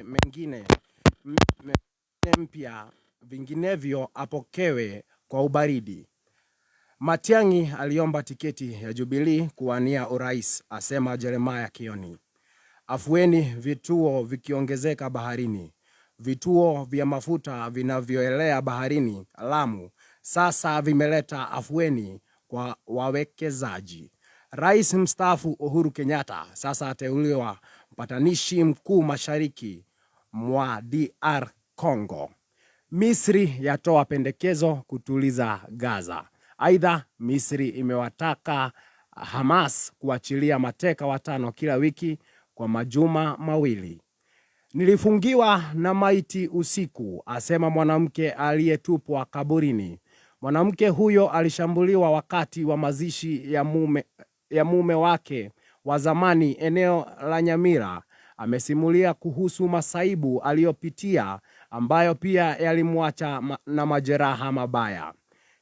mengine mpya, vinginevyo apokewe kwa ubaridi. Matiang'i aliomba tiketi ya Jubilee kuwania urais, asema Jeremiah Kioni. Afueni vituo vikiongezeka baharini. Vituo vya mafuta vinavyoelea baharini Lamu sasa vimeleta afueni kwa wawekezaji. Rais mstaafu Uhuru Kenyatta sasa ateuliwa mpatanishi mkuu mashariki mwa DR Congo. Misri yatoa pendekezo kutuliza Gaza. Aidha, Misri imewataka Hamas kuachilia mateka watano kila wiki kwa majuma mawili. Nilifungiwa na maiti usiku, asema mwanamke aliyetupwa kaburini. Mwanamke huyo alishambuliwa wakati wa mazishi ya mume wake wa zamani eneo la Nyamira. Amesimulia kuhusu masaibu aliyopitia ambayo pia yalimwacha na majeraha mabaya.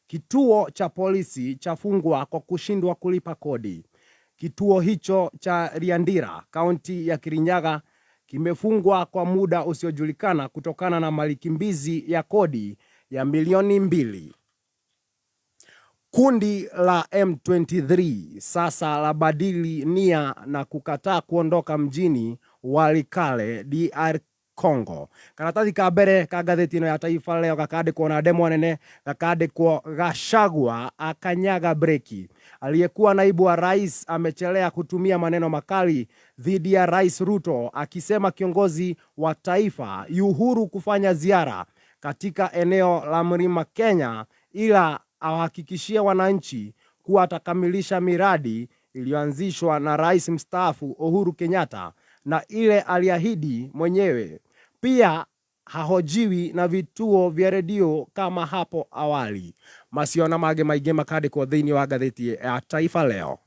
Kituo cha polisi chafungwa kwa kushindwa kulipa kodi. Kituo hicho cha Riandira, kaunti ya Kirinyaga kimefungwa kwa muda usiojulikana kutokana na malikimbizi ya kodi ya milioni 2. Kundi la M23 sasa labadili nia na kukataa kuondoka mjini Walikale, DR Congo. Karatathi ka mbere ka ngathĩti ĩno ya Taifa Leo gakandĩkwo na ndemwa nene, gakandĩkwo Gachagua akanyaga breki. Aliyekuwa naibu wa rais amechelea kutumia maneno makali dhidi ya Rais Ruto akisema kiongozi wa taifa yu huru kufanya ziara katika eneo la Mlima Kenya, ila awahakikishie wananchi kuwa atakamilisha miradi iliyoanzishwa na rais mstaafu Uhuru Kenyatta na ile aliahidi mwenyewe. Pia hahojiwi na vituo vya redio kama hapo awali. Macio na mangĩ maingĩ makandĩkwo thĩinĩ wa ngathĩti ya Taifa Leo.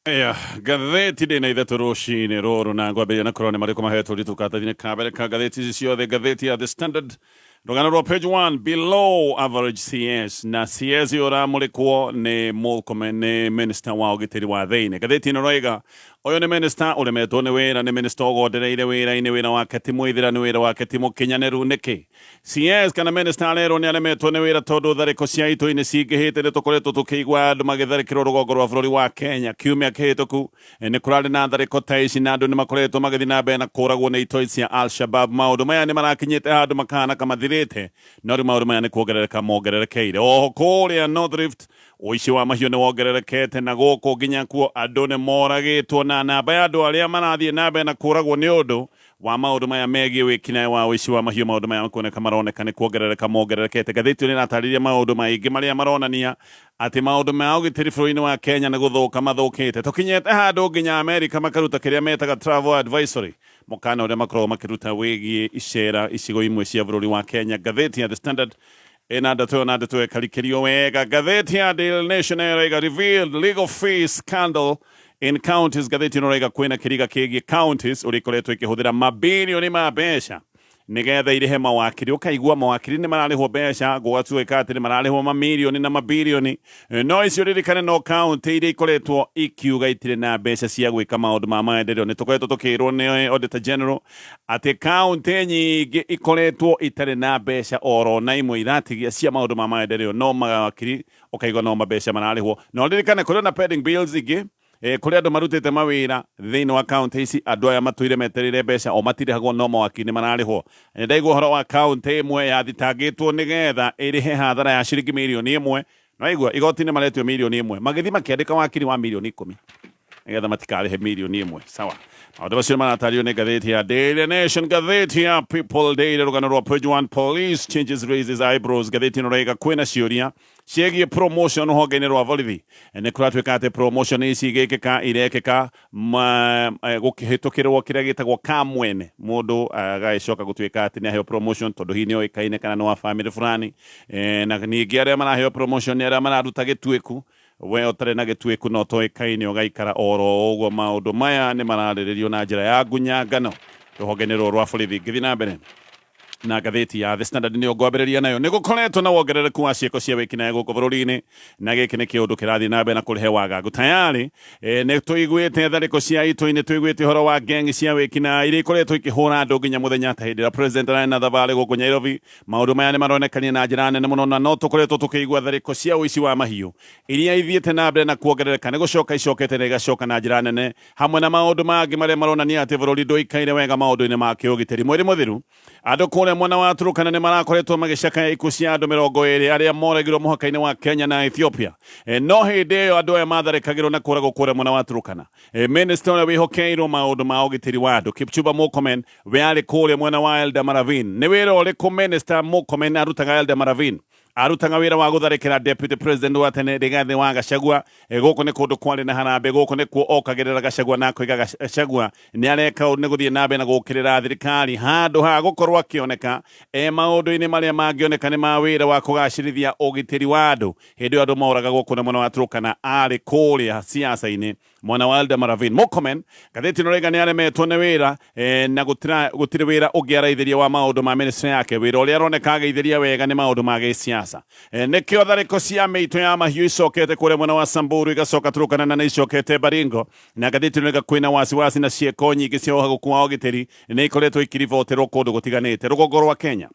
Ya ngathĩti ndĩ na ithatũ rũcinĩ rũrũ na ngwambĩrĩria na kũrora nĩ marĩkũ mahetwo ũritũ karatathi-inĩ ka mbere ka ngathĩti ici ciothe. Ngathĩti ya The Standard, rũgano rwa page 1, below average CS, na CS ũramũrĩkwo nĩ Murkomen, nĩ minister wa ũgitĩri wa thĩinĩ. Ngathĩti ĩno roiga ũyũ nĩ minister ũremetwo nĩ wĩra, nĩ minister ũgondereire wĩra-inĩ, wĩra wake ti mũithĩra, nĩ wĩra wake ti mũkinyanĩru. Nĩkĩ CS kana minister arerwo nĩ aremetwo nĩ wĩra? Tondũ tharĩko cia itoi-inĩ cingĩhĩte. Nĩ tũkoretwo tũkĩigua andũ magĩtharĩkĩrwo rũgongo rwa bũrũri wa Kenya. Kiumia kĩhĩtũku nĩ kũrarĩ na tharĩko ta ici na andũ nĩ makoretwo magĩthiĩ na mbere na kũragwo nĩ itoi cia Al-Shabab. Maũndũ maya nĩ marakinyĩte handũ makahana kamathirĩte, no rĩu maũndũ maya nĩ kuongerereka mongererekeire. Oho kũrĩa North Rift ũici wa mahiũ nĩ wongererekete, na gũkũ nginya kuo andũ nĩ moragĩtwo, na namba ya andũ arĩa marathiĩ na mbere na kũragwo nĩ ũndũ wa maũndũ maya megiĩ wĩkinaĩ wa ũici wa mahiũ, maũndũ maya makuoneka maroneka nĩ kuongerereka mongererekete. Ngathĩti ĩno ĩratarĩria maũndũ maingĩ marĩa maronania atĩ maũndũ ma ũgitĩri bũrũri-inĩ wa Kenya nĩ gũthũka mathũkĩte. Tũkinyĩte handũ nginya Amerika makaruta kĩrĩa metaga travel advisory, mũkana ũrĩa makoragwo makĩruta wĩgiĩ icera icigo imwe cia bũrũri wa Kenya. Ngathĩti ya The Standard ĩna ndeto ĩyo na ndeto ĩkarikĩrio wega. Ngathĩti ya Daily Nation ĩraiga revealed legal fees scandal in counties. Ngathĩti ĩno ĩraiga kwĩna kĩriga kĩgiĩ counties ũrĩa ikoretwo ikĩhũthĩra mabilioni ma mbeca nigetha irĩhe mawakiri. Ũkaigua mawakiri nĩ mararĩhwo mbeca, gũgatuĩka atĩ nĩ mararĩhwo mamirioni na mabilioni, no icio ririkane no kaunti iria ikoretwo ikiuga itirĩ na mbeca cia gwĩka maũndũ ma maendeleo. Nĩ tũkoretwo tũkĩrwo nĩ Auditor General atĩ kaunti nyingĩ ikoretwo itarĩ na mbeca oro na imwe iratigia cia maũndũ ma maendeleo, no mawakiri ũkaigua no mabeca mararĩhwo. No ririkane kũrĩ na pending bills ingĩ, kũrĩ andũ marutĩte mawĩra thĩinĩ wa kaunti ici. Andũ aya matũire metereire mbeca o matirĩhagwo, no mawakiri nĩ mararĩhwo. Nĩ ndaigua ũhoro wa kaunti ĩmwe yathitangĩtwo nĩgetha ĩrĩhe hathara ya ciringi mirioni 1. Naigua igoti-inĩ maretio mirioni 1, magĩthiĩ makĩandĩka wakiri wa mirioni 10 nĩgetha matikarĩhe mirioni 1. Sawa, maũndũ macio maratario nĩ ngathĩti ya Daily Nation. Ngathĩti ya People Daily, rũgano rwa page 1, police changes raises eyebrows. Ngathĩti ĩno raiga kwĩna ciũria ciĩgiĩ promotion rũhonge-inĩ rwa borithi. Nĩ kũratuĩka atĩ promotion ici igĩkĩka irekĩka gũkĩhĩtũkĩrwo kĩrĩa gĩtagwo kamwene, mũndũ agagĩcoka gũtuĩka atĩ nĩ aheo promotion tondũ hihi nĩ oĩkaine kana nĩ wa family fulani. Na ningĩ arĩa maraheo promotion nĩ arĩa mararuta gĩtuĩku, we ũtarĩ na gĩtuĩku no toĩkaine ũgaikara oro ũguo. Maũndũ maya nĩ mararĩrĩrio na njĩra ya ngunyangano rũhonge-inĩ rũrũ rwa borithi. Ngĩthiĩ na mbere. Na ngathĩti ya The Standard nĩyo ngwambĩrĩria nayo. Nĩ gũkoretwo na wongerereku wa ciĩko cia wĩkinaĩ gũkũ bũrũri-inĩ, na gĩkĩ nĩ kĩũndũ kĩrathiĩ na mbere na kũrehe wagagu. Tayarĩ nĩ tũiguĩte tharĩko cia itoi, nĩ tũiguĩte ũhoro wa gang cia wĩkinaĩ iria ikoretwo ikĩhũra andũ nginya mũthenya ta hĩndĩ ĩrĩa president ararĩ na thabarĩ gũkũ Nairobi. Maũndũ maya nĩ maronekania na njĩra nene mũno, na no tũkoretwo tũkĩigua tharĩko cia ũici wa mahiũ iria ithiĩte na mbere na kuongerereka, nĩ gũcoka icokete na igacoka na njĩra nene, hamwe na maũndũ mangĩ marĩa maronania atĩ bũrũri ndũikaire wega maũndũ-inĩ ma kĩũgitĩri. Mweri mũthiru, andũ kũrĩa mwena wa Turkana nĩ marakoretwo magĩcakaya ikuũ cia andũ 20 arĩa moragirwo mũhaka-inĩ wa Kenya na Ethiopia. No hĩndĩ ĩyo andũ aya matharĩkagĩrwo na kũragwo kũrĩa mwena wa Turkana, Minista ũrĩa wĩhokeirwo maũndũ ma ũgitĩri wa andũ, Kipchumba Murkomen, we arĩ kũrĩa mwena wa Eldama Ravine. Nĩ wĩra ũrĩkũ Minista Murkomen arutaga Eldama Ravine? Arutaga wĩra wa gũtharĩkĩra Deputy President wa tene Rigathĩ wa Gachagua. Gũkũ nĩ kũndũ kwarĩ na harambee, gũkũ nĩkuo okagĩrĩra Gachagua na akoiga Gachagua nĩ areka ũru nĩ gũthiĩ na mbere na gũkĩrĩra thirikari handũ ha gũkorwo akĩoneka e maũndũ-inĩ marĩa mangĩoneka nĩ ma wĩra wa kũgacĩrithia ũgitĩri wa andũ. Hĩndĩ ĩyo andũ moragagwo kũna mwena wa Turkana arĩ kũrĩa siasa-inĩ mwena wa Eldama Ravine. Murkomen ngathĩti ĩno rĩga nĩ aremetwo nĩ wĩra na gũtirĩ wĩra ũngĩ araithĩria wa maũndũ ma ministry yake. Wĩra ũrĩa aroneka agĩithĩria wega nĩ maũndũ ma gĩsiasa. Nĩkĩo tharĩko cia mĩitũ ya mahiũ icokete kũrĩa mwena wa Samburu, igacoka Turkana na nĩ icokete Baringo. Na ngathĩti ĩno ĩga kwĩna wasiwasi na ciĩko nyingĩ cia ũhagũku wa ũgitĩri nĩ ikoretwo ikiriboterwo kũndũ gũtiganĩte rũgongo rwa Kenya.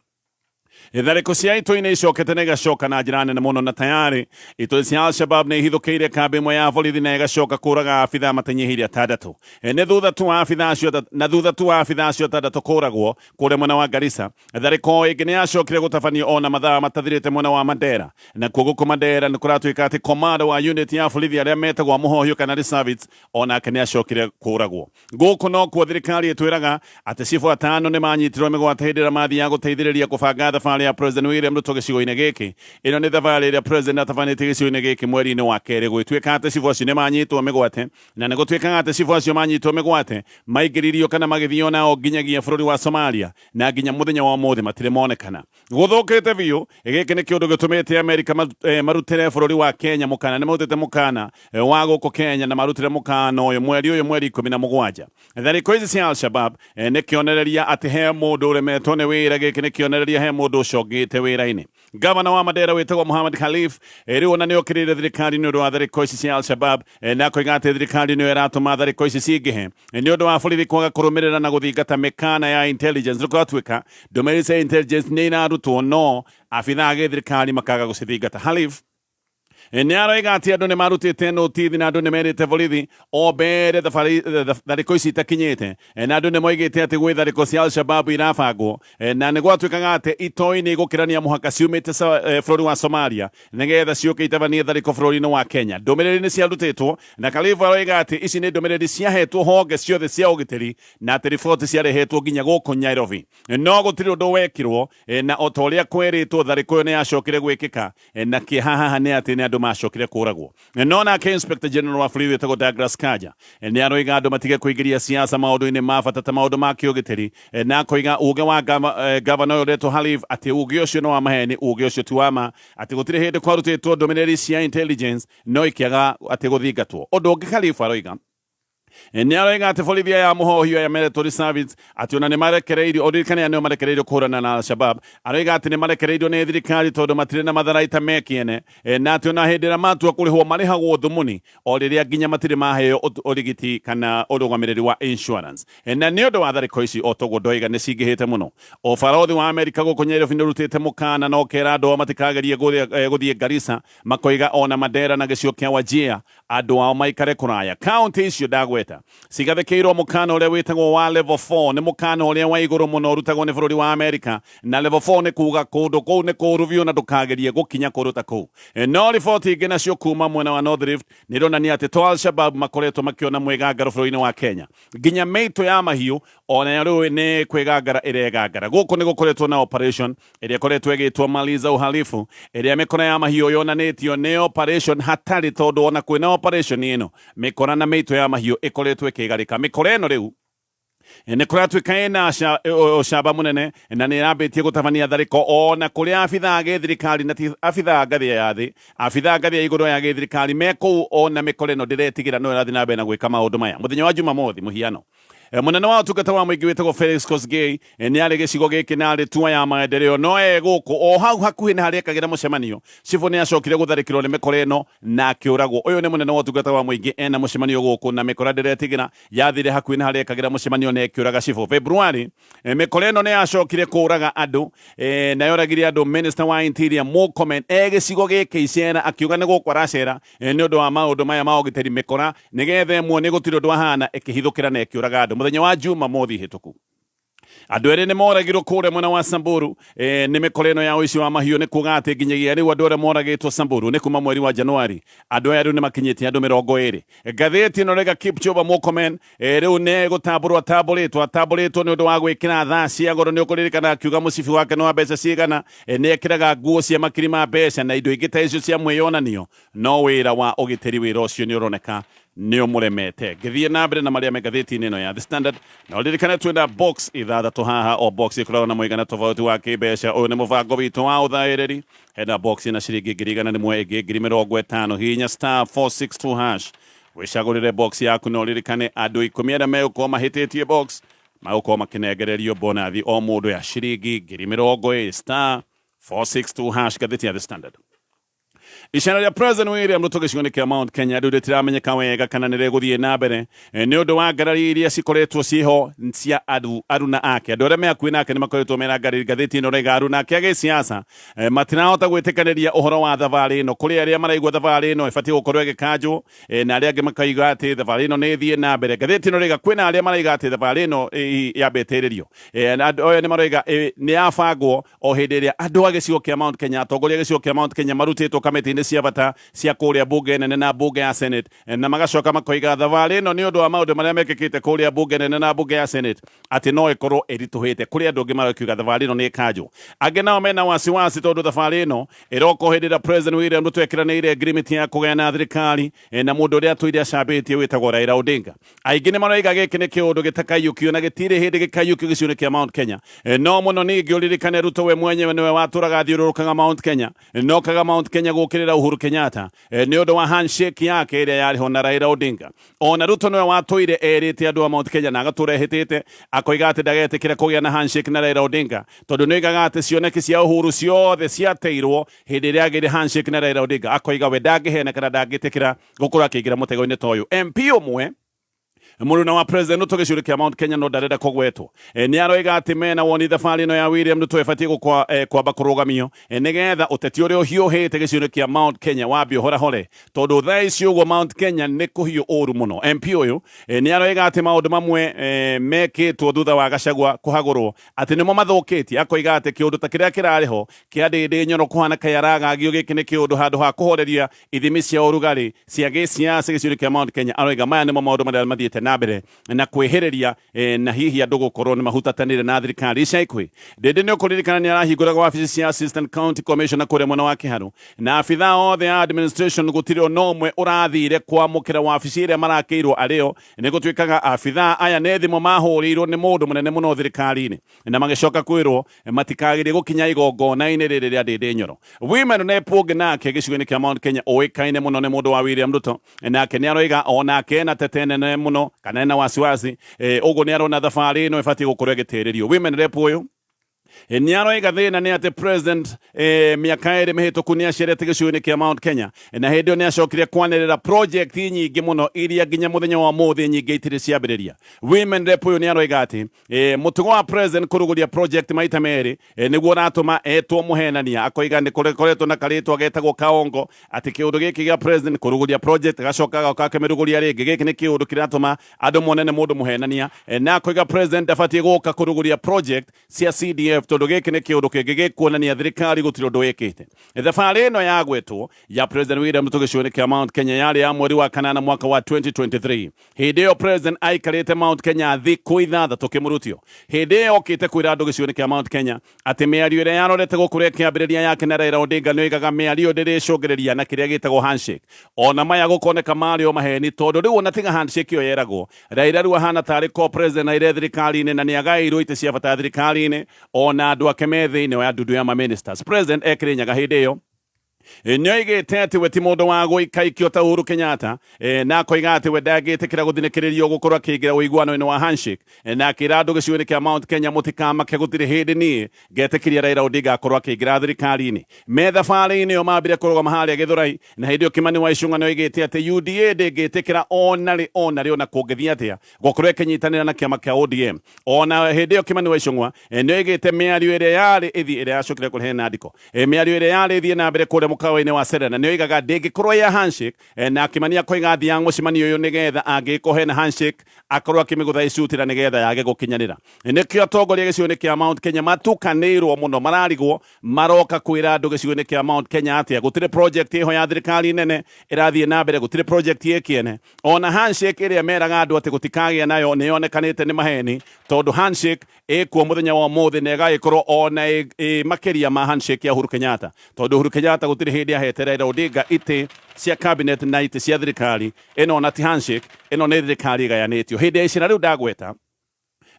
Tharĩko cia itoi nĩ icokete na igacoka na njĩra nene mũno, na tayarĩ itoi cia Al-Shabab nĩ ihithũkĩire kambĩ ĩmwe ya borithi na ĩgacoka kũraga abithaa matanyihĩire atandatũ. Nĩ thutha tu wa abithaa acio na thutha tu wa abithaa acio atandatũ kũragwo kũrĩa mwena wa Garissa, tharĩko ĩngĩ nĩ yacokire gũtabanio ona mathaa matathirĩte mwena wa Mandera. Nakuo gũkũ Mandera nĩ kũratuĩka atĩ komanda wa unit ya borithi arĩa metagwo mũhohio kana reservists onake nĩ acokire kũragwo. Gũkũ nokuo thirikari ĩtwĩraga atĩ cibũ atano nĩ manyitirwo mĩgwate hĩndĩ ĩrĩa mathiaga gũteithĩrĩria kũbanga thabarĩ ya President William Ruto gĩcigo-inĩ gĩkĩ. Ĩno nĩ thabarĩ ĩrĩa President atabanĩtie gĩcigo-inĩ gĩkĩ mweri-inĩ wa kerĩ. Gũgĩtuĩka atĩ cibũ acio nĩ manyitwo mĩgwate, na nĩ gũtuĩkaga atĩ cibũ acio manyitwo mĩgwate maingĩririo kana magĩthio nao nginyagia bũrũri wa Somalia, na nginya mũthenya wa ũmũthĩ matirĩ monekana. Gũthũkĩte biũ. Gĩkĩ nĩ kĩũndũ gĩtũmĩte Amerika marutĩre bũrũri wa Kenya mũkana. Nĩ marutĩte mũkana wa gũkũ Kenya na marutĩre mũkana ũyũ mweri ũyũ mweri 17. Tharĩko ici cia Al-Shabab nĩ kĩonereria atĩ he mũndũ ũremetwo nĩ wĩra. Gĩkĩ nĩ kĩonereria he mũndũ ũcongĩte wĩra-inĩ. Gavana wa Mandera wĩtagwo Mohamed Khalif rĩu ona nĩ okĩrĩire thirikari nĩ ũndũ wa tharĩko ici cia Al-Shabab, na akoiga atĩ thirikari nĩyo ĩratũma tharĩko ici cingĩhe nĩ ũndũ wa borithi kwaga kũrũmĩrĩra na gũthingata mĩkana ya intelligence. Rĩu kũratuĩka ndũmĩrĩri cia intelligence nĩ irarutwo no abithaa a gĩthirikari makaga gũcithingata. Khalif nĩ aroiga atĩ andũ nĩ marutĩte notithi na andũ nĩ merĩte borithi o mbere tharĩko ici itakinyĩte, na andũ nĩ moigĩte atĩ gwĩ tharĩko cia Al-Shabaab irabangwo, na nĩ gwatuĩkaga atĩ itoi nĩ igũkĩrania mũhaka ciumĩte bũrũri wa Somalia nĩgetha ciũke itabanie tharĩko bũrũri-inĩ wa Kenya. Ndũmĩrĩri nĩ ciarutĩtwo na Khalif aroiga atĩ ici nĩ ndũmĩrĩri ciahetwo honge ciothe cia ũgitĩri na atĩ riboti ciarehetwo nginya gũkũ Nairobi, no gũtirĩ ũndũ wekirwo, na o ta ũrĩa kwerĩtwo tharĩko ĩyo nĩ yacokire gwĩkĩka, na kĩeha haha nĩ atĩ nĩ andũ macokire kũragwo. No nake Inspector General wa borithi wĩtagwo Douglas Kanja nĩ aroiga andũ matige kũingĩria siasa maũndũ-inĩ ma bata ta maũndũ ma kĩũgitĩri, na akoiga uge wa gavana ũyũ ũretwo Khalif atĩ uge ũcio nĩ wa maheni, uge ũcio ti wa ma, atĩ gũtirĩ hĩndĩ kwarutĩtwo ndũmĩrĩri cia intelligence no ikĩaga atĩ gũthingatwo. Ũndũ ũngĩ Khalif aroiga nĩ aroiga atĩ borithi aya mũhohio aya meretwo reservists atĩ ona nĩ marekereirio, ũririkane aya nĩo marekereirio kũhũrana na Al-Shabab. Aroiga atĩ nĩ marekereirio nĩ thirikari tondũ matirĩ na matharaita me kĩene, na atĩ ona hĩndĩ ĩrĩa matua kũrĩhwo marĩhagwo thumuni o rĩrĩa nginya matirĩ maheo ũrigiti kana ũrũgamĩrĩri wa insurance. Na nĩ ũndũ wa tharĩko ici o toguo ndoiga nĩ cingĩhĩte mũno, ũbarothi wa Amerika gũkũ Nairobi nĩ ũrutĩte mũkana na ũkera andũ ao matikagerie gũthiĩ Garissa, makoiga ona Mandera na gĩcigo kĩa Wajir andũ ao maikare kũraya. Kaunti icio ndagweta cigathĩkĩirwo mũkana ũrĩa wĩtagwo wa level 4. Nĩ mũkana ũrĩa wa igũrũ mũno ũrutagwo nĩ bũrũri wa Amerika, na level 4 nĩ kuga kũndũ kũu nĩ kũũru biũ na ndũkagerie gũkinya kũndũ ta kũu. No riboti ingĩ nacio kuma mwena wa North Rift nĩ ironania atĩ to Al-Shabab makoretwo makĩona mwĩgangaro bũrũri-inĩ wa Kenya, nginya mĩitũ ya mahiũ onayo rĩu nĩ kwĩgangara ĩregangara. Gũkũ nĩ gũkoretwo na operation ĩrĩa ĩkoretwo ĩgĩtwo Maliza Uhalifu, ĩrĩa mĩkora ya mahiũ yonanĩtio nĩ operation hatarĩ, tondũ ona kwĩna operation ĩno mĩkora na mĩitũ ya mahiũ ĩkoretwo ĩkĩgarĩka. Mĩkora ĩno rĩu nĩ kũratuĩka ĩna ũcamba mũnene na nĩ ĩrambĩtie gũtabania tharĩko ona kũrĩa abithaa gĩthirikari na ti abithaa ngathĩ ya thĩ, abithaa ngathĩ ya igũrũ ya gĩthirikari me kũu, ona mĩkora ĩno ndĩretigĩra no ĩrathiĩ na mbere na gwĩka maũndũ maya. Mũthenya wa Jumamothi mũhiano Munene wa ũtungata wa mũingĩ wĩtagwo Felix Kosgei nĩ arĩ gĩcigo gĩkĩ na arĩ tua ya maendeleo no e gũkũ o hau hakuhĩ na harĩa ekagĩra mũcemanio. Cibũ nĩ acokire gũtharĩkĩrwo nĩ mĩkora ĩno na akĩũragwo. Ũyũ nĩ mũnene wa ũtungata wa mũingĩ ena mũcemanio gũkũ na mĩkora ndĩretigĩra yathire hakuhĩ na harĩa ekagĩra mũcemanio na ĩkĩũraga cibũ. February mĩkora ĩno nĩ yacokire kũraga andũ na yoragire andũ. Minister wa Interior Murkomen e gĩcigo gĩkĩ icera akiuga nĩ gũkũ aracera nĩ ũndũ wa maũndũ maya ma ũgitĩri mĩkora nĩgetha ĩmuonie gũtirĩ ũndũ ahana ĩkĩhithũkĩra na ĩkĩũraga andũ mũthenya wa Juma mothi hĩtũku. Andũ erĩ nĩ moragirwo kũrĩa mwena wa Samburu nĩ mĩkora ĩno ya ũici wa mahiũ. Nĩ kuga atĩ nginyagia rĩu andũ arĩa moragĩtwo Samburu nĩ kuma mweri wa Januari, andũ aya rĩu nĩ makinyĩtie andũ 20. Ngathĩti ĩno rĩga Kipchumba Murkomen rĩu nĩ gũtambũrwo atambũrĩtwo atambũrĩtwo nĩ ũndũ wa gwĩkĩra thaa cia goro. Nĩ ũkũririkana akiuga mũcibi wake nĩ wa mbeca cigana, nĩ ekĩraga nguo cia makiri ma mbeca na indo ingĩ ta icio cia mwĩyonanio, no wĩra wa ũgitĩri wĩra ũcio nĩ ũroneka nĩ ũmũremete. Ngĩthiĩ na mbere na marĩa me ngathĩti-inĩ ĩno ya The Standard, na ũririkane twĩna box ithathatũ haha, o box ĩkoragwo na mũigana tofauti wa kĩmbeca. Ũyũ nĩ mũbango witũ wa ũthaĩrĩri. Hena box ĩna ciringi 100,000, ĩngĩ 50,000. Hihinya star 462 hash wĩcagũrĩre box yaku, na ũririkane andũ 10 arĩa megũkorwo mahĩtĩtie box magũkorwo makĩnengererio bonathi o mũndũ ya ciringi 20,000. Star 462 hash, ngathĩti ya The Standard. Icera rĩa President William Ruto gĩcigo-inĩ kĩa Mount Kenya rĩu rĩtiramenyeka wega kana nĩ rĩgũthiĩ na mbere nĩ ũndũ wa ngarari iria cikoretwo ciĩho cia aruna ake. Andũ arĩa me hakuhĩ nake nĩ makoretwo mena ngarari. Ngathĩti ĩno raiga aruna ake a gĩsiasa matirahota gwĩtĩkanĩria ũhoro wa thabarĩ ĩno. Kũrĩ arĩa maraigua thabarĩ ĩno ĩbatiĩ gũkorwo ĩgĩkanjwo na arĩa angĩ makaiga atĩ thabarĩ ĩno nĩ ĩthiĩ na mbere. Ngathĩti ĩno raiga kwĩna arĩa maraiga atĩ thabarĩ ĩno yambe ĩtĩrĩrio. Andũ aya nĩ maraiga nĩ yabangwo o hĩndĩ ĩrĩa andũ a gĩcigo kĩa Mount Kenya, atongoria a gĩcigo kĩa Mount Kenya marutĩtwo kamĩtĩ-inĩ cia bata cia kũrĩa mbunge nene na mbunge ya Senate, na magacoka makoiga thabarĩ ĩno nĩ ũndũ wa maũndũ marĩa mekĩkĩte kũrĩa mbunge nene na mbunge ya Senate atĩ no ĩkorwo ĩritũhĩte. Kũrĩ andũ angĩ marakiuga thabarĩ ĩno nĩ ĩkanjwo, angĩ nao mena wasiwasi tondũ thabarĩ ĩno ĩroka o hĩndĩ ĩrĩa President William Ruto ekĩranĩire agreement ya kũgayana thirikari na mũndũ ũrĩa atũire acambĩtie wĩtagwo Raila Odinga. Aingĩ nĩ maroiga gĩkĩ nĩ kĩũndũ gĩtakaiyũkio na gĩtirĩ hĩndĩ gĩkaiyũkio gĩcigo-inĩ kĩa Mount Kenya. No mũno ningĩ ũririkane Ruto we mwenyewe nĩwe watũraga athiũrũrũkaga Mount Kenya, nokaga Mount Kenya gũkĩrĩra Uhuru Kenyatta nĩ ũndũ wa handshake yake ĩrĩa yarĩ ho na Raila Odinga. Ona Ruto nĩwe watũire erĩte andũ a Mount Kenya na agatũra ehĩtĩte akoiga atĩ ndagetĩkĩra kũgĩa na handshake na Raila Odinga tondũ nĩoigaga atĩ cioneki cia Uhuru ciothe ciateirwo hĩndĩ ĩrĩa agĩire handshake na Raila Odinga. Akoiga we ndangĩheneka na ndangĩtĩkĩra gũkorwo akĩingĩra mũtego-inĩ ta ũyũ. MP ũmwe mũruna wa President Ruto gĩcigo kĩa Mount Kenya no ndarenda kũgwetwo nĩ aroiga atĩ mena woni thabarĩ ĩno ya William Ruto ĩbatiĩ kwamba kũrũgamio nĩgetha ũteti ũrĩa ũhiũhĩte gĩcigo kĩa Mount Kenya wambe ũhorahore tondũ thaa ici ũguo Mount Kenya nĩ kũhiũ ũru mũno. MP ũyũ nĩ aroiga atĩ maũndũ mamwe mekĩtwo thutha wa Gachagua kũhagũrwo atĩ nĩmo mathũkĩtie, akoiga atĩ kĩũndũ ta kĩrĩa kĩrarĩ ho kĩa Ndĩndĩ Nyoro kũhana kaĩ aragagio gĩkĩ nĩ kĩũndũ handũ ha kũhoreria ithimi cia ũrugarĩ cia gĩsiasa gĩcigo-inĩ kĩa Mount Kenya. Aroiga maya nĩmo maũndũ marĩa mathiĩte na mbere na kwĩhĩrĩria na hihi andũ gũkorwo nĩ mahutatanĩire na thirikari ica ikuhĩ. Ndĩndĩ nĩ ũkũririkana nĩ arahingũraga wabici cia Assistant County Commissioner kũrĩa mwena wa Kĩharũ, na abithaa othe a administration gũtirĩ ona ũmwe ũrathire kwamũkĩra wabici ĩrĩa marakĩirwo arĩo. Nĩ gũtuĩkaga abithaa aya nĩ thimũ mahũrĩirwo nĩ mũndũ mũnene mũno thirikari-inĩ na magĩcoka kwĩrwo matikagerie gũkinya igongona-inĩ rĩrĩ rĩa Ndĩndĩ Nyoro. Women rep ũngĩ nake gĩcigo-inĩ kĩa Mount Kenya ũĩkaine mũno nĩ mũndũ wa William Ruto, nake nĩ aroiga o nake ena tete nene mũno kana ena wasiwasi ũguo nĩ arona thabarĩ ĩno ĩbatiĩ gũkorwo ĩgĩtĩrĩrio. Women rep ũyũ nĩ aroiga thĩna nĩ atĩ president mĩaka 2 mĩhĩtũku nĩ acerete gĩcigo-inĩ kĩa Mount Kenya, na hĩndĩ ĩyo nĩ acokire kwanĩrĩra project nyingĩ mũno iria nginya mũthenya wa ũmũthĩ nyingĩ itirĩ ciambĩrĩria. Women rep ũyũ nĩ aroiga atĩ mũtugo wa president kũrugũria project maita merĩ nĩguo ũratũma etwo mũhenania. Akoiga nĩ kũkoretwo na karĩtwa getagwo kaongo atĩ kĩũndũ gĩkĩ gĩa president kũrugũria project agacoka agoka akĩmĩrugũria rĩngĩ, gĩkĩ nĩ kĩũndũ kĩratũma andũ mone nĩ mũndũ mũhenania. Na akoiga president ndabatiĩ gũka kũrugũria project cia CDF tondũ gĩkĩ nĩ kĩũndũ kĩngĩ gĩkuonania thirikari gũtirĩ ũndũ ĩkĩte. Thabarĩ ĩno yagwetwo ya President William Ruto gĩcigo-inĩ kĩa Mount Kenya yarĩ ya mweri wa kanana mwaka wa 2023. Hĩndĩ ĩyo President aikarĩte Mount Kenya thikũ ithathatũ kĩmũrutio. Hĩndĩ ĩyo okĩte kwĩra andũ gĩcigo-inĩ kĩa Mount Kenya atĩ mĩario ĩrĩa yarorete gũkũrĩa kĩambĩrĩria yake na Raila Odinga nĩoigaga mĩario ndĩrĩcũngĩrĩria na kĩrĩa gĩtagwo handshake. Ona maya gũkoneka marĩ o maheni tondũ rĩu ona tiga handshake ĩyo yeragwo, Raila rĩu ahana tarĩ co-president na ire thirikari-inĩ na nĩagaĩirwo itĩ cia bata thirikari-inĩ ona andũ ake me thĩinĩ wa ndundu ya ma ministers. President e Kĩrĩnyaga hĩndĩ ĩyo. Nĩoigĩte atĩ we ti mũndũ wa gũikaikio ta Uhuru Kenyatta, na akoiga atĩ we ndangĩtĩkĩra gũthinĩkĩrĩrio gũkorwo akĩingĩra ũiguano-inĩ wa handshake, na akĩra andũ gĩcigo-inĩ kĩa Mount Kenya mũtikamake gũtirĩ hĩndĩ niĩ ngetĩkĩria Raila Odinga akorwo akĩingĩra thirikari-inĩ. Me thabarĩ-inĩ ĩyo mambire kũrũgama harĩa Gĩthũrai, na hĩndĩ ĩyo Kimani wa Ichung'wa nĩoigĩte atĩ UDA ndĩngĩtĩkĩra onarĩ onarĩ ona kũngĩthiĩ atĩa gũkorwo ĩkĩnyitanĩra na kĩama kĩa ODM. Ona hĩndĩ ĩyo Kimani wa Ichung'wa nĩoigĩte mĩario ĩrĩa yarĩ ĩthiĩ ĩrĩa yacokire kũrehe nandiko mĩario ĩrĩa yarĩ ĩthiĩ na mbere kũrĩa mũkawa-inĩ wa Serena nĩoigaga ndĩngĩkorwo ya handshake, na Kimani akoiga athiaga mũcemanio ũyũ nĩgetha angĩkorwo hena handshake akorwo akĩmĩgũtha icutĩra nĩgetha yage gũkinyanĩra. Nĩkĩo atongoria gĩcigo-inĩ kĩa Mount Kenya matukanĩirwo mũno, mararigwo maroka kwĩra andũ gĩcigo-inĩ kĩa Mount Kenya atĩa. Gũtirĩ project ĩho ya thirikari nene ĩrathiĩ na mbere, gũtirĩ project ĩ kĩene. Ona handshake ĩrĩa meraga andũ atĩ gũtikagĩa nayo nĩyonekanĩte nĩ maheni, tondũ handshake ĩkuo mũthenya wa ũmũthĩ na ĩgagĩkorwo ona ĩ makĩria ma handshake ya Uhuru Kenyatta, tondũ Uhuru Kenyatta gũtirĩ hĩndĩ ahete Raila Odinga itĩ cia cabinet na itĩ cia thirikari. Ĩno ona ti handshake, ĩno nĩ thirikari ĩgayanĩtio. Hĩndĩ ya icera rĩu ndagweta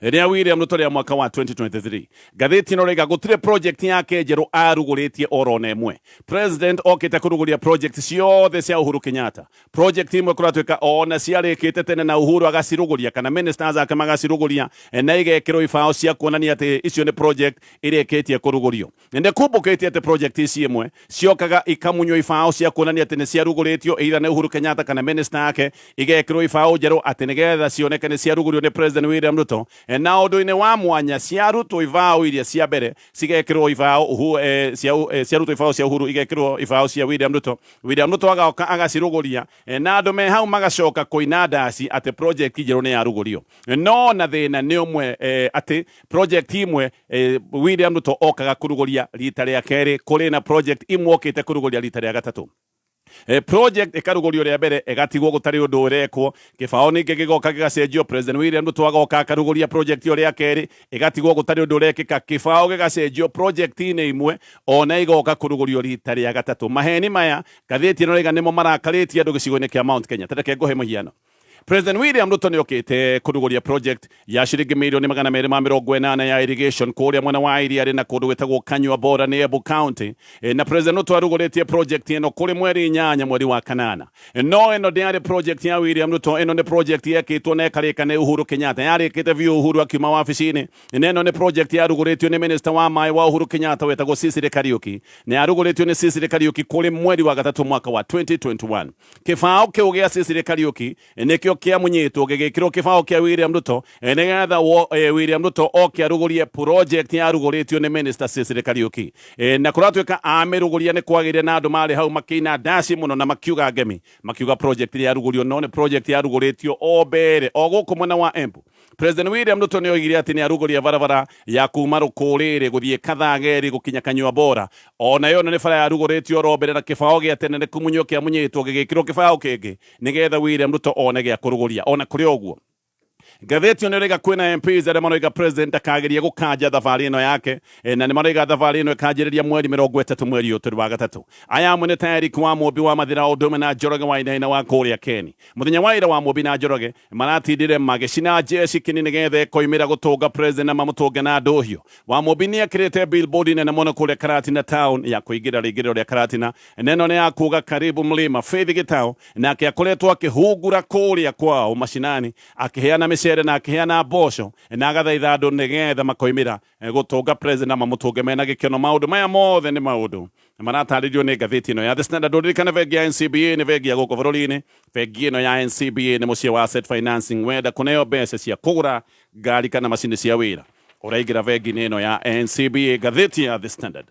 rĩa William Ruto rĩa mwaka wa 2023, ngathĩti ĩno rĩga gũtirĩ project yake njerũ arugũrĩtie oro na ĩmwe. President okĩte kũrugũria project ciothe cia Uhuru Kenyatta. Project imwe kũratuĩka ona ciarĩkĩte tene na Uhuru agacirugũria kana ministers ake magacirugũria na igekĩrwo ibao cia kuonania atĩ icio nĩ project irĩkĩtie kũrugũrio. Nĩ kumbũkĩtie atĩ project ici imwe ciokaga ikamunywo ibao cia kuonania atĩ nĩ ciarugũrĩtio either nĩ Uhuru Kenyatta kana minister ake, igekĩrwo ibao njerũ atĩ nĩgetha cioneke nĩ ciarugũrio nĩ President William Ruto. Na ũndũ-inĩ wa mwanya, ciarutwo ibao iria cia mbere cigekĩrwo ibao ciarutwo ibao cia Uhuru igekĩrwo ibao cia William Ruto. William Ruto agoka agacirugũria, na andũ me hau magacoka kũina ndaci atĩ project njerũ nĩ yarugũrio. No na thĩna nĩ ũmwe, atĩ project imwe William Ruto okaga kũrugũria rita rĩa kerĩ, kũrĩ na project imwe okĩte kũrugũria rita rĩa gatatũ. Project ĩkarugũrio rĩa mbere ĩgatigwo gũtarĩ ũndũ ũrekwo, kĩbao ningĩ gĩgoka gĩgacenjio. President William Ruto agoka akarugũria project ĩyo rĩa kerĩ, ĩgatigwo gũtarĩ ũndũ ũrekĩka, kĩbao gĩgacenjio. Project-inĩ imwe ona igoka kũrugũrio rita rĩa gatatũ. Maheni maya, ngathĩti ĩno rĩga, nĩmo marakarĩtie andũ gĩcigo-inĩ kĩa Mount Kenya. Tareke ngũhe mũhiano. President William Ruto nĩ okĩte kũrugũria project ya ciringi mirioni 280 ya irrigation kũrĩa mwena wa Iriarĩ na kũndũ gwĩtagwo Kanyua Bora nĩ Embu County. Na President Ruto arugũrĩtie project ĩno kũrĩ mweri 8 mweri wa kanana. No ĩno ndĩarĩ project ya William Ruto, ĩno nĩ project yekĩtwo na ĩkarĩka nĩ Uhuru Kenyatta, yarĩkĩte biũ Uhuru akiuma wabici-inĩ. Na ĩno nĩ project yarugũrĩtio nĩ minister wa maĩ wa Uhuru Kenyatta wetagwo Sicily Kariuki, na yarugũrĩtio nĩ Sicily Kariuki kũrĩ mweri wa gatatũ mwaka wa 2021. Kĩbao kĩu gĩa Sicily Kariuki nĩkĩo kĩamunyĩtwo gĩgĩkĩrwo kĩbao kĩa William Ruto, nĩgetha William Ruto oke arugũrie project yarugũrĩtio nĩ minister Sicily Kariuki. Na kũratuĩka amĩrugũria nĩ kwagĩire na andũ marĩ hau makĩina ndaci mũno na makiuga ngemi, makiuga project ĩrĩa yarugũrio no nĩ project yarugũrĩtio o mbere o gũkũ mwena wa Embu. President William Ruto nĩ oigire atĩ nĩ arugũria barabara ya kuma Rũkũrĩrĩ gũthiĩ Kathageri gũkinya Kanyua Bora. Ona yo nĩ bara yarugũrĩtio oro mbere, na kĩbao gĩa tene nĩ kũmunywo kĩamunyĩtwo gĩgĩkĩrwo kĩbao kĩngĩ nĩgetha William Ruto one gĩa kũrugũria. Ona kũrĩ ũguo, ngathĩti ĩno ĩraiga kwĩna MPs arĩa maroiga president ndakagerie gũkanja thabarĩ ĩno yake, na nĩ maroiga thabarĩ ĩno ĩkanjĩrĩria mweri 30 mweri ũyũ tũrĩ wa gatatũ. Aya amwe nĩ ta Eric wa Mũmbi wa Mathĩra, o ũndũ ũmwe na Njoroge wa Wainaina wa kũrĩa Keni. Mũthenya wa ira wa Mũmbi na Njoroge maratindire magĩcina jeshi kĩni nĩgetha ĩkoimĩra gũtũnga president na mamũtũnge na ndũhiũ. Wa Mũmbi nĩ ekĩrĩte billboard nene mũno kũrĩa Karatina town ya kũingĩra rĩingĩrĩro rĩa Karatina, neno nĩ ya kuga "Karibu Mlima". Faith Gitau nake akoretwo akĩhungura kũrĩa kwao macinani, akĩheana mĩcere na akĩheana mboco, na agathaitha andũ nĩgetha makoimĩra gũtũnga president na mamũtũnge mena gĩkeno. Maũndũ maya mothe nĩ maũndũ maratarĩrio nĩ ngathĩti ĩno ya The Standard. Ũririkane bengi ya NCBA nĩ bengi ya gũkũ bũrũri-inĩ. Bengi ĩno ya NCBA nĩ mũciĩ wa asset financing. Wenda kũneo mbeca cia kũgũra ngari kana macini cia wĩra, ũraingĩra bengi-inĩ ĩno ya NCBA. Ngathĩti ya The Standard.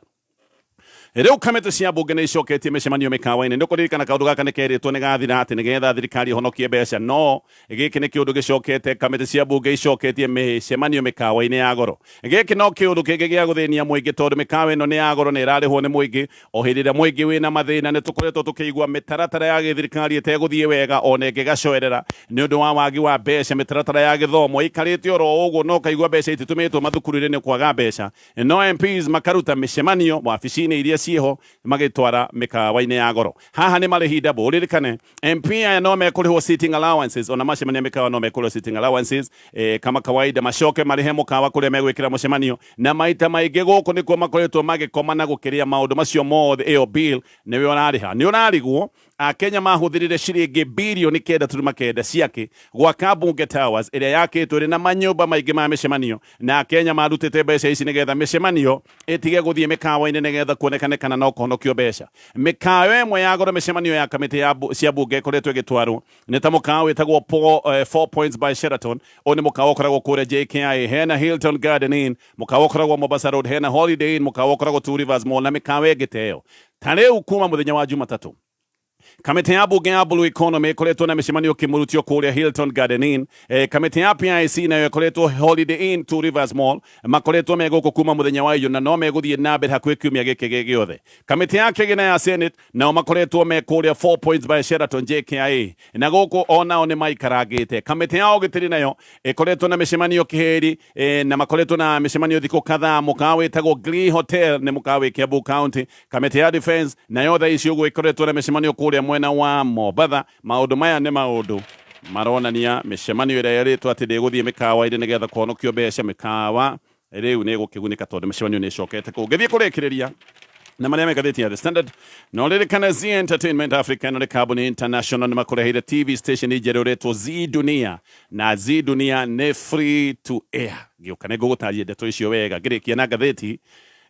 Rĩu kamĩtĩ cia mbunge nĩ icoketie mĩcemanio mĩkawa-inĩ. Nĩ ũkũririkana kaũndũ gaka nĩ kerĩtwo nĩ gathira atĩ nĩgetha thirikari ĩhonokie mbeca, no gĩkĩ nĩ kĩũndũ gĩcokete. Kamĩtĩ cia mbunge icoketie mĩcemanio mĩkawa-inĩ ya goro. Gĩkĩ no kĩũndũ kĩngĩ gĩa gũthĩnia mũingĩ, tondũ mĩkawa ĩno nĩ ya goro na ĩrarĩhwo nĩ mũingĩ o hĩndĩ ĩrĩa mũingĩ wĩna mathĩna. Nĩ tũkoretwo tũkĩigua mĩtaratara ya gĩthirikari ĩtegũthiĩ wega, ona ĩngĩgacoerera nĩ ũndũ wa wagi wa mbeca. Mĩtaratara ya gĩthomo ĩikarĩte oro ũguo, no kaigua mbeca ititũmĩtwo mathukuru-inĩ nĩ kwaga mbeca, no MPs makaruta mĩcemanio wabici-inĩ iria ciĩho magĩtwara mĩkawa-inĩ ya goro. Haha nĩ marĩhi double. Ũririkane MP aya no mekũrĩhwo sitting allowances, ona macemania mĩkawa no mekũrĩhwo sitting allowances kama kawaida, macoke marĩhe mũkawa kũrĩa megwĩkĩra mũcemanio, na maita maingĩ gũkũ nĩkuo makoretwo magĩkoma na gũkĩrĩa maũndũ macio mothe. Ĩyo bill nĩwe ũrarĩha. Nĩ ũrarigwo Akenya mahũthĩrire ciringi birioni 9.9 ciake gwaka Bunge Towers ĩrĩa yakĩtwo ĩrĩ na manyũmba maingĩ ma mĩcemanio, na Akenya marutĩte mbeca ici nĩgetha mĩcemanio ĩtige gũthiĩ mĩkawa-inĩ nĩgetha kuonekane kana no kũhonokio mbeca. Mĩkawa ĩmwe ya goro mĩcemanio ya kamĩtĩ ya cia bunge ĩkoretwo ĩgĩtwarwo nĩ ta mũkawa wĩtagwo Four Points by Sheraton. Ũyũ nĩ mũkawa ũkoragwo kũrĩa JKIA. Hena Hilton Garden Inn, mũkawa ũkoragwo Mombasa Road, hena Holiday Inn, mũkawa ũkoragwo Two Rivers Mall na mĩkawa ĩngĩ ta ĩyo. Ta rĩu kuma mũthenya wa Jumatatũ, kamĩtĩ ya bunge ya Blue Economy ĩkoretwo na mĩcemanio kĩmũrutio kũrĩa Hilton Garden Inn. Kamĩtĩ ya PIC nayo ĩkoretwo Holiday Inn Two Rivers Mall, makoretwo me gũkũ kuma mũthenya wa iyo na no megũthiĩ na mbere hakuhĩ kiumia gĩkĩ gĩ gĩothe. Kamĩtĩ ya kĩgĩna ya Senate nao makoretwo me kũrĩa Four Points by Sheraton JKIA, na gũkũ o nao nĩ maikarangĩte. Kamĩtĩ ya ũgitĩri nayo ĩkoretwo na mĩcemanio kĩhĩri na makoretwo na mĩcemanio thikũ kadhaa mũkawa wĩtagwo Glee Hotel, nĩ mũkawa wĩ Kiambu County. Kamĩtĩ ya Defense nayo thaa ici ũguo ĩkoretwo na mĩcemanio kũrĩa mwena wa Mombatha. Maũndũ maya nĩ maũndũ maronania mĩcemanio ĩrĩa yerĩtwo atĩ ndĩgũthiĩ mĩkawa-inĩ nĩgetha kũhonokio mbeca, mĩkawa rĩu nĩ ĩgũkĩgunĩka tondũ mĩcemanio nĩ ĩcokete kũu. Ngĩthiĩ kũrĩkĩrĩria na marĩa me ngathĩti ya The Standard, no ririkane Zee Entertainment Africa ĩno nĩ kambuni international, nĩ makũreheire TV station njerũ ĩretwo Zee Dunia, na Zee Dunia nĩ free to air. Ngĩũka nĩ ngũgũtaria ndeto icio wega ngĩrĩkia na ngathĩti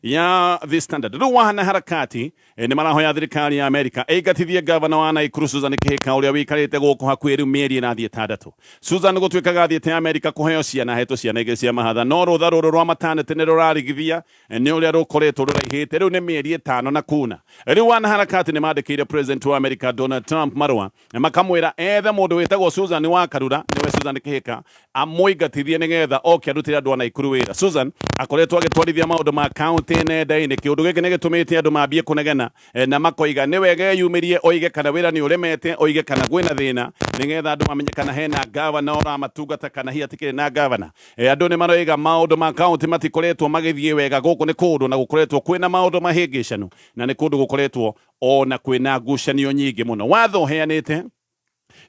ya The Standard. Rĩu wahana harakati nĩ marahoya thirikari ya Amerika ĩingatithie gavana wa Naikuru Susan Kihika ũrĩa wĩikarĩte gũkũ hakuhĩ rĩu mĩeri ĩrathiĩ ĩtandatũ. Susan gũtuĩkaga athiĩte Amerika kũheo ciana, ahetwo ciana igĩrĩ cia mahatha, no rũtha rũrũ rwa maternity nĩ rũrarigithia nĩ ũrĩa rũkoretwo rũraihĩte rĩu nĩ mĩeri ĩtano na kuna. Rĩu wanaharakati nĩ mandĩkĩire President wa Amerika Donald Trump marũa makamwĩra ethe mũndũ wĩtagwo Susan wa Karura, nĩwe Susan Kihika, amũingatithie nĩgetha oke arutĩre andũ a Naikuru wĩra. Susan akoretwo agĩtwarithia maũndũ ma kaunti nenda-inĩ. Kĩũndũ gĩkĩ nĩ gĩtũmĩte andũ mambie kũnegena na makoiga nĩ wega eyumĩrie oige kana wĩra nĩ ũremete, oige kana kwĩna thĩna, nĩgetha andũ mamenye kana hena gavana ũramatungata kana hihi hatikĩrĩ na gavana. Andũ nĩ maroiga maũndũ ma kaunti matikoretwo magĩthiĩ wega. Gũkũ nĩ kũndũ na gũkoretwo kwĩna maũndũ mahĩngĩcanu, na nĩ kũndũ gũkoretwo ona kwĩna ngucanio nyingĩ mũno. Watho ũheanĩte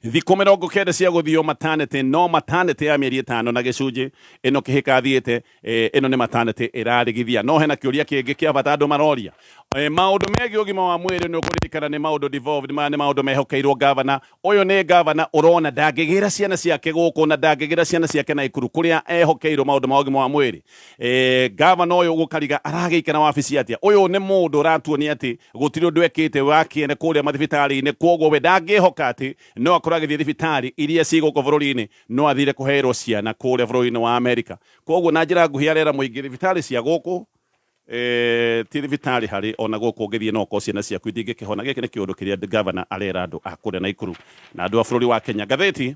thikũ 90 cia gũthio maternity, no maternity ya mĩeri 5 na gĩcunjĩ ĩno Kĩhĩka athiĩte, ĩno nĩ maternity ĩrarigithia. No hena kĩũria kĩngĩ kĩa bata andũ maroria, maũndũ megiĩ ũgima wa mwĩrĩ nĩ ũkũririkana nĩ maũndũ devolved, maya nĩ maũndũ mehokeirwo gavana. Ũyũ nĩ gavana ũrona ndangĩgĩra ciana ciake gũkũ na ndangĩgĩra ciana ciake Naikuru kũrĩa ehokeirwo maũndũ ma ũgima wa mwĩrĩ. Gavana ũyũ gũkariga aragĩikara wabici atĩa? Ũyũ nĩ mũndũ ũratuonia atĩ gũtirĩ ũndũ ekĩte wa kĩene kũrĩa mathibitarĩ-inĩ, kwoguo we ndangĩhoka atĩ no akorwo agĩthiĩ thibitarĩ iria ciĩ gũkũ bũrũri-inĩ, no athire kũheerwo ciana kũrĩa bũrũri-inĩ wa Amerika. Kwoguo na njĩra nguhĩ arera mũingĩ thibitarĩ cia gũkũ ti thibitarĩ harĩ ona gũkũ ũngĩthiĩ no ũkorwo ciana ciaku itingĩkĩhona. Gĩkĩ nĩ kĩũndũ kĩrĩa gavana arera andũ a kũrĩa Naikuru na andũ a bũrũri wa Kenya. Ngathĩti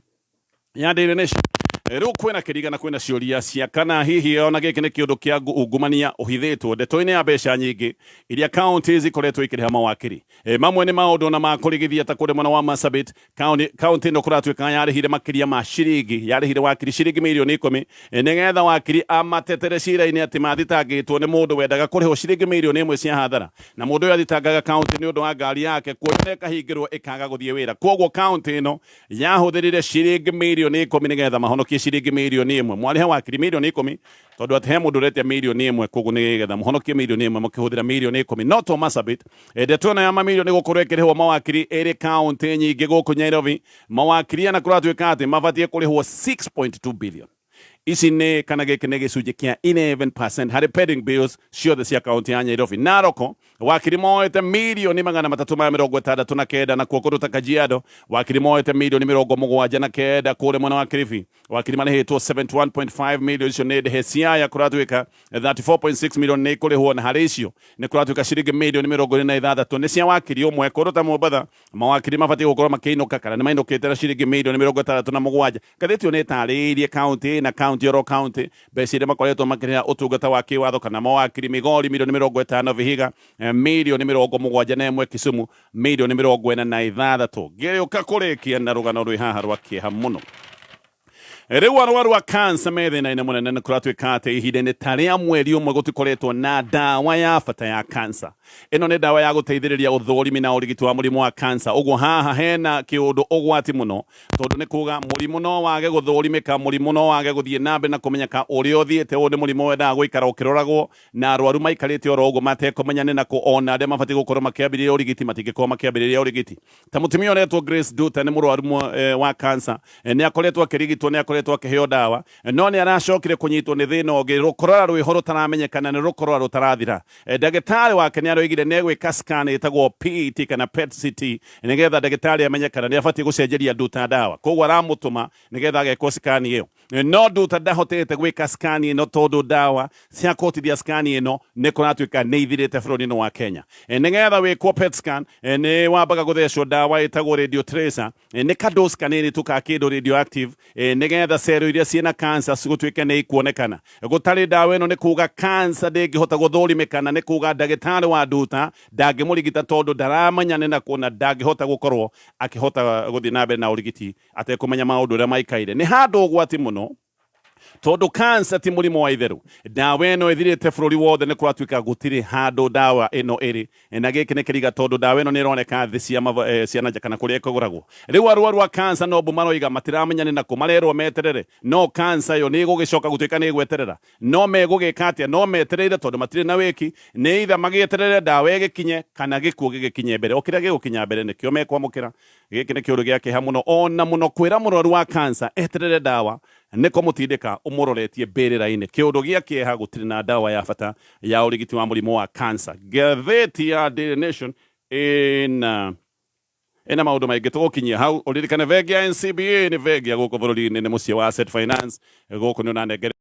ya Daily Nation, rĩu kwĩna kĩriga na kwĩna ciũria cia kana hihi ona gĩkĩ nĩ kĩũndũ kĩa ungumania ũhithĩtwo ndeto-inĩ ya mbeca nyingĩ iria counties ikoretwo ikĩrĩha mawakiri. Mamwe nĩ maũndũ na makũrigithia ta kũrĩa mwena wa Marsabit kaunti ĩno kũratuĩka yarĩhire makĩria ma ciringi, yarĩhire wakiri ciringi mirioni 10 nĩgetha wakiri amatetere cira-inĩ atĩ mathitangĩtwo nĩ mũndũ wendaga kũrĩhwo ciringi mirioni 1 cia hathara, na mũndũ ũyũ athitangaga kaunti nĩ ũndũ wa ngari yake kuoywo na ĩkahingĩrwo ĩkaga gũthiĩ wĩra. Kwoguo kaunti ĩno yahũthĩrire ciringi mirioni 10 nĩgetha mahonokie ciringi mirioni 1. Mwarĩha wakiri mirioni 10 tondũ atĩ he mũndũ ũretia mirioni 1, koguo nĩgetha mũhonokie mirioni 1 mũkĩhũthĩra mirioni 10. No to Marsabit, ndeto ĩno ya mamirioni gũkorwo ĩkĩrĩhwo mawakiri ĩrĩ kaunti nyingĩ gũkũ Nairobi. Mawakiri ana kũratuĩka atĩ mabatiĩ kũrĩhwo 6.2 billion. Ici nĩ kana gĩkĩ nĩ gĩcunjĩ kĩa 11% harĩ pending bills ciothe cia kaunti ya Nairobi. Naroko wakiri moete mirioni 369, nakuo kũndũ ta Kajiado wakiri moete mirioni 79. Kũrĩa mwena wa Kilifi wakiri marĩhĩtwo 71.5 million, icio nĩ ndĩhe. Siaya kũratuĩka 34.6 million nĩ ikũrĩhwo, na harĩ icio nĩ kũratuĩka ciringi mirioni 46 nĩ cia wakiri ũmwe. Kũndũ ta Mombatha mawakiri mabatiĩ gũkorwo makĩinũka kana nĩ mainũkĩte na ciringi mirioni 67. Ngathĩti ĩyo nĩ ĩtarĩirie kaunti na kaunti oro kaunti mbeca iria makoretwo makĩrĩha ũtungata wa kĩwatho kana mawakiri. Migori mirioni 50, Vihiga mirioni 71, Kisumu mirioni 46. Ngĩrĩũka kũrĩkia na rũgano rwĩ haha rwa kĩeha mũno. Rĩu arwaru a cancer me thĩna-inĩ mũnene nĩ kũratuĩka atĩ ihinda-inĩ ta rĩa mweri ũmwe gũtikoretwo na ndawa ya bata ya cancer. Ĩno nĩ ndawa ya gũteithĩrĩria ũthũrimi na ũrigiti wa mũrimũ wa cancer. Ũguo haha hena kĩũndũ ũgwati mũno tondũ nĩ kuga mũrimũ no wage gũthũrimĩka, mũrimũ no wage gũthiĩ na mbere na kũmenyeka ũrĩa ũthiĩte. Ũyũ nĩ mũrimũ wendaga gũikara ũkĩroragwo na arwaru maikarĩte oro ũguo matekũmenya nĩ nakũ, ona arĩa mabatiĩ gũkorwo makĩambĩrĩria ũrigiti matingĩkorwo makĩambĩrĩria ũrigiti. Ta mũtumia ũretwo Grace Nduta nĩ mũrwaru wa cancer, nĩ akoretwo akĩrigitwo, nĩ akoretwo akĩheo ndawa, no nĩ aracokire kũnyitwo nĩ thĩna ũngĩ, rũkorora rwĩho rũtaramenyeka na nĩ rũkorora rũtarathira. Ndagĩtarĩ wake nĩ aroigire nĩ egwĩka scan ĩtagwo PET kana PET CT nĩgetha ndagĩtarĩ amenye kana nĩ abatiĩ gũcenjeria Nduta ndawa. Koguo aramũtũma nĩgetha agekwo scan ĩyo. No Nduta ndahotete gwĩka scan ĩno tondũ ndawa cia kũhotithia scan ĩno nĩ kũratuĩka nĩ ithirĩte bũrũri-inĩ wa Kenya. Nĩgetha wĩkwo PET scan nĩ wambaga gũthecwo ndawa ĩtagwo radio tracer, nĩ kadosi kanini tu ka kĩndũ radioactive nĩgetha cero iria ciĩna cancer gũtuĩke nĩ ikuonekana. Gũtarĩ ndawa ĩno nĩ kuga cancer ndĩngĩhota gũthũrimĩka na nĩ kuga ndagĩtarĩ wa Nduta ndangĩmũrigita tondũ ndaramenya nĩ nakũ na ndangĩhota gũkorwo akĩhota gũthiĩ na mbere na ũrigiti atekũmenya maũndũ ũrĩa maikaire. Nĩ handũ ũgwati mũno tondũ cancer ti mũrimũ wa itherũ. Ndawa ĩno ĩthirĩte bũrũri wothe, nĩ kũratuĩka gũtirĩ handũ ndawa ĩno ĩrĩ, na gĩkĩ nĩ kĩriga tondũ ndawa ĩno nĩ ĩroneka thĩ cia na nja kana kũrĩa ĩkũgũragwo. Rĩu arwaru a cancer no mbu maroiga matiramenya nĩ nakũ, marerwo meterere, no cancer ĩyo nĩ ĩgũgĩcoka gũtuĩka nĩ ĩgweterera. No megũgĩka atĩa? No metereire tondũ matirĩ na wĩki, nĩ either magĩeterere ndawa ĩgĩkinye kana gĩkuũ gĩgĩkinye mbere. O kĩrĩa gĩgũkinya mbere nĩkĩo mekwamũkĩra. Gĩkĩ nĩ kĩũndũ gĩa kĩeha mũno, ona mũno kwĩra mũrwaru wa cancer eterere ndawa nĩ kũmũtindĩka ũmũroretie mbĩrĩra-inĩ. Kĩũndũ gĩa kĩeha, gũtirĩ na ndawa ya bata ya ũrigiti wa mũrimũ wa cancer. Ngathĩti ya Daily Nation ĩna maũndũ maingĩ tũgũkinyia hau. Ũririkane bengi ya NCBA nĩ bengi ya gũkũ bũrũri-inĩ, nĩ mũciĩ wa Asset Finance. Gũkũ nĩ ũnanengere